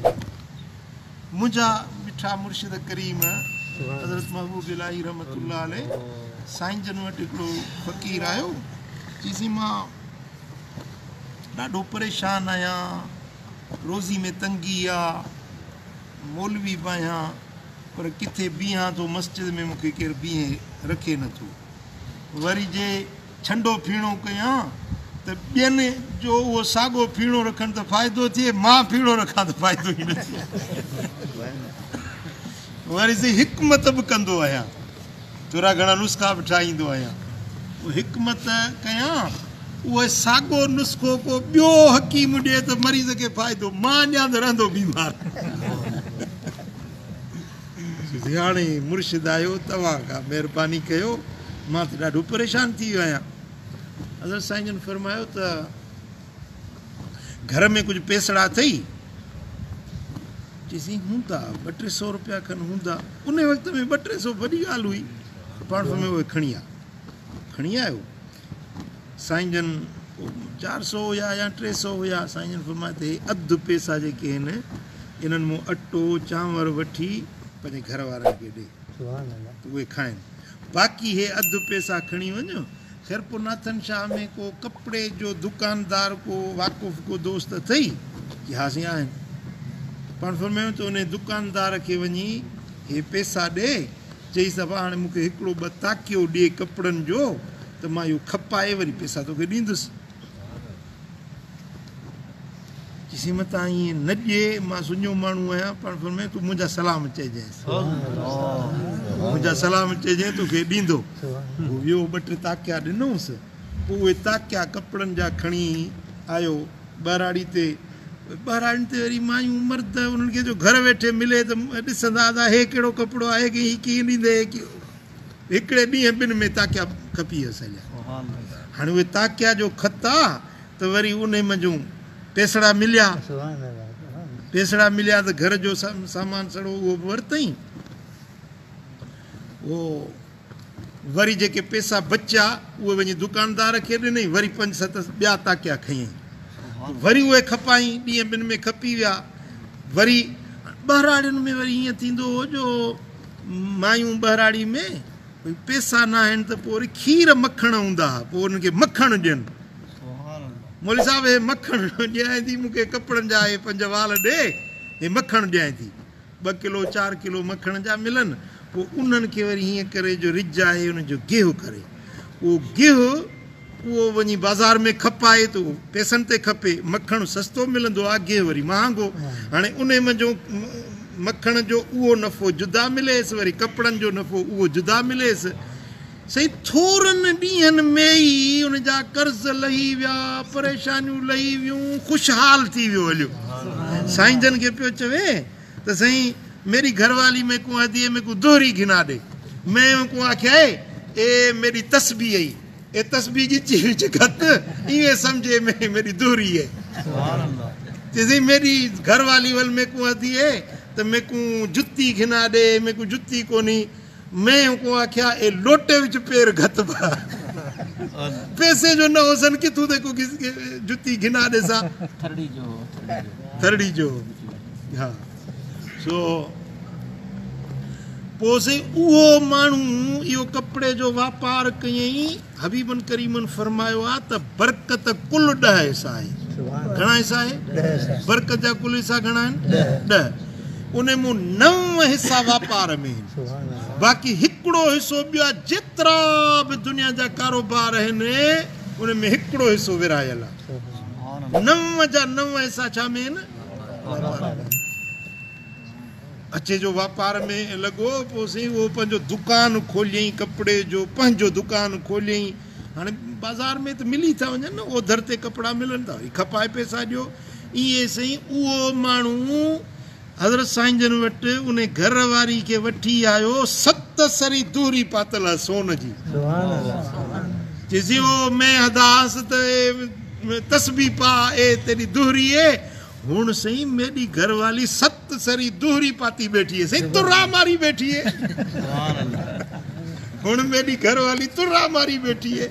منهنجا مٺا مرشد ڪريم حضرت محبوب الاهي رحمة الله عليه سائين جن وٽ هڪڙو فقير آيو، چيسين مان ڏاڍو پريشان آهيان، روزي ۾ تنگي آ، مولوي به آهيان پر ڪٿي بيهان ٿو مسجد ۾ مون کي ڪير بيهي رکي نٿو، وري جي ڇنڊو ڦيڻو ڪيان ته ٻين جو اهو ساڳو ڦيڻو رکن ته فائدو ٿئي، مان ڦيڻو رکان ته فائدو ئي نه ٿئي. وري سائين حڪمت به ڪندو آهيان، ٿورا گهڻا نسخا به ٺاهيندو آهيان، پوء حڪمت ڪيان اهو ساڳو نسخو ڪو ٻيو حڪيم ڏئي ته مريض کي فائدو، مان ڏيان ته رهندو بيمار. هاڻي مرشد آيو، توهان ڪا مهرباني ڪيو، مان ته ڏاڍو پريشان ٿي ويو آهيان. حضرت سائين جن فرمايو ته گهر ۾ ڪجهه پيسڙا اٿئي؟ چيسين هوندا، ٻه ٽي سو روپيا کن هوندا. ان وقت ۾ ٻه ٽي سو وڏي ڳالهه هئي. پاڻ فرمايو اهي کڻي آ. کڻي آيو. سائين جن 400 هيا يا 300 هيا. سائين جن فرمايو ته هي اڌ پيسا جيڪي آهن انهن مون اٽو چانور وٺي پنهنجي گهر وارن کي ڏي ته اهي کائن، باقي هي اڌ پيسا کڻي وڃ. خيرپور ناٿن شاهه ۾ ڪو ڪپڙي جو دڪاندار ڪو واقف ڪو دوست اٿئي؟ چي ها سائين آهن. پاڻ فرمايو ته انهي دڪاندار کي وڃي هي پيسا ڏي، چئيس ابا هاڻي مون کي هڪڙو ٻه تاڪيو ڏي ڪپڙن جو ته مان اهو کپائي وري پيسا توکي ڏيندس. چيسين متان ائين نه ڏي، مان سڃو ماڻهو آهيان. پاڻ فرمايو تون منهنجا سلام چئجانس، منهنجا سلام چئجانء توکي ڏيندو. هو ويو ٻه ٽي تاڪيا ڏنوس، پوء اهي تاڪيا ڪپڙن جا کڻي آيو ٻهراڙي تي. ٻهراڙين تي وري مايون مرد انهن کي جو گهر ويٺي ملي ته ڏسندا ته هي ڪهڙو ڪپڙو آهي، هي ڪيئن ڏيندي، هي ڪيئن. هڪڙي ڏينهن ٻن ۾ تاڪيا کپي ويس هليا. هاڻي اهي تاڪيا جو کتا ته وري انهي منجهون پيسڙا مليا. پيسڙا مليا ته گهر جو سامان سڙو اهو به ورتئين. اهو وري جيڪي پيسا بچيا اهي وڃي دڪاندار کي ڏنئين. وري پنج ست ٻيا تاڪيا کنيائين. وري اهي کپائين. ڏينهن ٻن ۾ کپي ويا. وري ٻهراڙين ۾ وري ائين ٿيندو هو جو مايون ٻهراڙي ۾ ڀئي پيسا ناهن ته پوء وري کير مکڻ هوندا ها، پوء انهن کي مکڻ ڏين. مولوي صاحب هي مکڻ ڏيانء ٿي، مون کي ڪپڙن جا هي پنج وال ڏي، هي مکڻ ڏيانء ٿي. 2 ڪلو 4 ڪلو مکڻ جا ملن، پوء انهن کي وري هيئن ڪري جو رج آهي ان جو گيهه ڪري، اهو گيهه اهو وڃي بازار ۾ کپائي ته اهو پئسن تي کپي. مکڻ سستو ملندو آهي، گيهه وري مهانگو. هاڻي انهي منجهون مکڻ جو اهو نفعو جدا مليس، وري ڪپڙن جو نفعو اهو جدا مليس. سائين ٿورن ڏينهن ۾ ئي ان جا قرض لهي ويا، پريشانيون لهي ويون، خوشحال ٿي ويو هليو. سائين جن کي پيو چوي ته سائين ميري گهر والي ميڪون آهدي اي ميڪون دوهري گهنا ڏي. مين اونڪون آکيا اي اي ميري تسبيح اي، اي تسبيح ڳچي وچ گهت، ايوين سمجهي مين ميري دوهري اي. چي سائين ميري گهر والي ول ميڪون آهدي اي ته ميڪون جتي گهنا ڏي، ميڪون جتي ڪونهي. مين اونڪون آکيا اي لوٽي وچ پير گهت با، پيسي جو نه هوسن ڪٿون تي ڪو جتي گهنا ڏيسا. ٿرڙي جو هو، ٿرڙي جو هو. ها سو پوء سائين اهو ماڻهو اهو ڪپڙي جو واپار ڪيائين. حبيبن ڪريمن فرمايو آ ته برڪت ڪل 10 حصا آهي. گهڻا حصا آهي؟ برڪت جا ڪل حصا گهڻا آهن؟ 10. انهي مون 9 حصا واپار ۾ آهن، باقي هڪڙو حصو ٻيا جيترا به دنيا جا ڪاروبار آهن انهي ۾ هڪڙو حصو ورهايل آهي. 9 جا 9 حصا ڇا ۾ آهن؟ واپار ۾. اچي جو واپار ۾ لڳو، پوء سائين اهو پنهنجو دڪان کوليائين، ڪپڙي جو پنهنجو دڪان کوليائين. هاڻي بازار ۾ ته ملي ٿا وڃن نه، اوڌر تي ڪپڙا ملن ٿا، وري کپائي پئسا ڏيو. ائين سائين اهو ماڻهو حضرت سائين جن وٽ ان گهر واري کي وٺي آيو، 7 سري دهري پاتل هئس سون جي. چيسين او مين هداس ته اي تسبيح پا، اي تيڏي دهري اي. هڻ سائين ميڏي گهر والي 7 سري دهري پاتي ٻيٺي هي، سائين ترا ماري ٻيٺي هي. هڻ ميڏي گهر والي ترا ماري ٻيٺي هي.